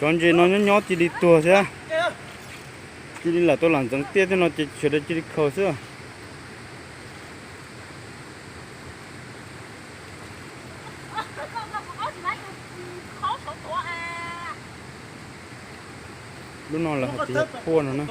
Cov ntses no nyob nyob cia li tuag thiab. Cia li lam tau lam ntxeev tiaj thiab no ces sawv daws cia li khaws xwb. Lub no lawv hais tias yog phuaj no na.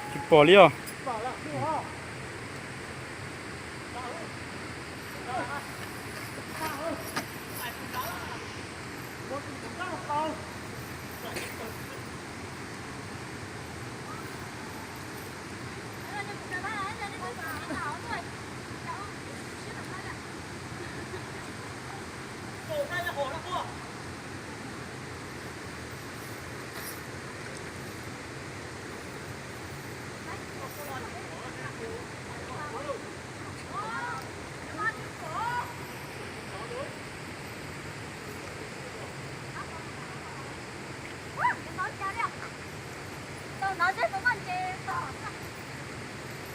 Tsis pom li os.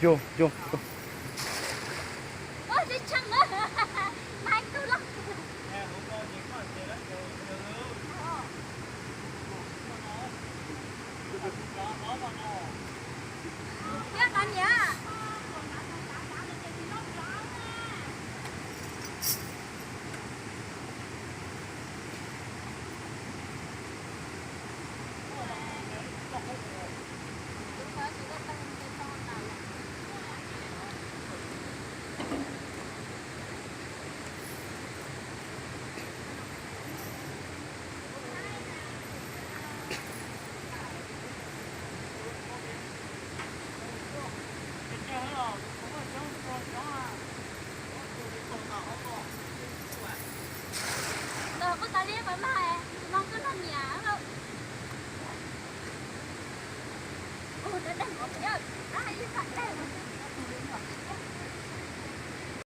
Yog, yog.